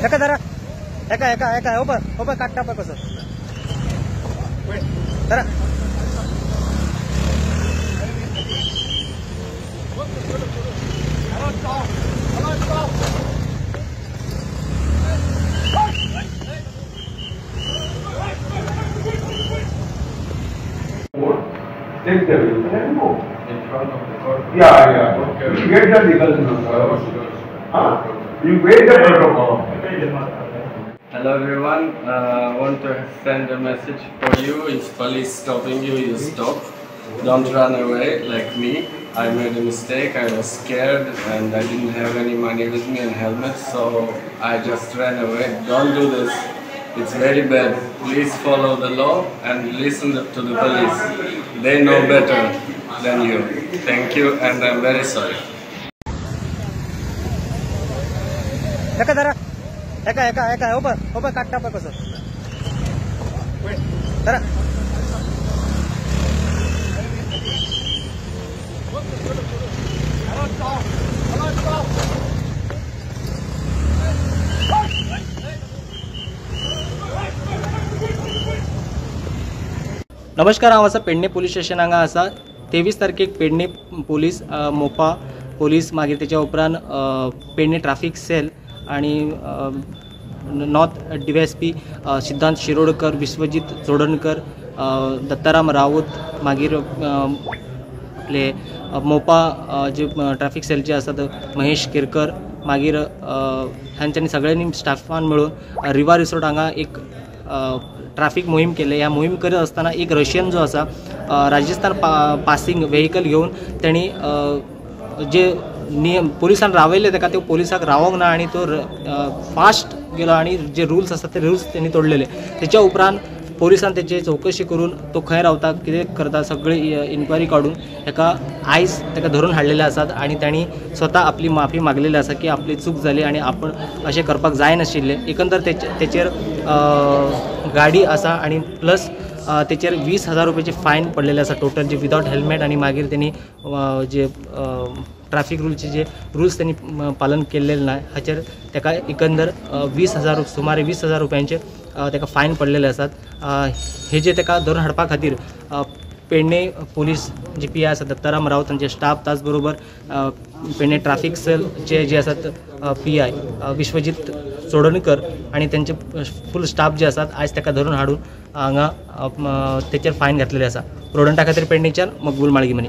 एका धरा, एका एका एका हो पळय हो पळय काडटा पळय कसो धरा. Take the vehicle and go. In front of the court? Yeah, yeah. Okay. You get the legal notice. Huh? You wait the protocol. Hello everyone. I want to send a message for you. If police stopping you, you stop. Don't run away like me. I made a mistake. I was scared and I didn't have any money with me and helmet, so I just ran away. Don't do this. It's very bad. Please follow the law and listen to the police. They know better than you. Thank you and I'm very sorry. एका धरा, एका एका एका हो पळय हो पळय काडटा पळय कसो धरा. नमस्कार, हांव आसा पेडणे पोलीस स्टेशन हांगा आसा. 23 तारखेक पेडणे पोलीस, मोपा पोलीस, मागीर तेच्या उपरांत पेडणे ट्राफीक सेल आनी north DYSP Siddhant Shirodkar, Vishwajit Chodankar, Dattaram Raut, मागीर आपले मोपा जे ट्राफीक सेलचे आसात महेश केरकर, मागीर हांच्यांनी सगळ्यांनी स्टाफान मेळून रिवा रिसॉर्ट हांगा एक ट्राफीक मोहीम केले. ह्या मोहीम करत आसतना एक रशियन जो आसा राजस्थान पासिंग व्हेकल घेवन तेणी जे नियम पोलिसान रावयले ताका ते पोलिसाक रावोंक ना आनी तो फास्ट गेलो आनी जे रुल्स आसात ते रुल्स तेणी तोडलेले. तेच्या उपरांत पोलिसान तेची चवकशी करून तो खंय रावता, कितें करता, सगळी इन्क्वायरी काडून ताका आयज ताका धरून हाडलेले आसात आनी तांणी स्वता आपली माफी मागलेली आसा की आपली चूक जाली आनी आपण अशें करपाक जायनाशिल्लें. एकंदर तेचेर गाडी आसा आनी प्लस तेचेर 20,000 रुपयाचे फायन पडलेले आसा टोटल, जे विदावट हेल्मेट आनी मागीर तेणी जे ट्राफीक रुलचे जे रुल्स त्यांनी पालन केल्लेले ना हाचेर ताका एकंदर 20,000 सुमारे 20,000 रुपयांचे ताका फायन पडलेले आसात. हे जे ताका धरून हाडपा खातीर पेडणे पोलीस जे पी I आसा दत्ताराम राऊत तांचे स्टाफ, त्याच बरोबर पेडणे ट्राफीक सेलचे जे आसात पी I Vishwajit Chodankar आनी तांचे फूल स्टाफ जे आसात आयज ताका धरून हाडून हांगा तेचेर फायन घातलेले आसा. प्रोडंटा खातीर पेडणेच्यान मकबूल माळगीमनी.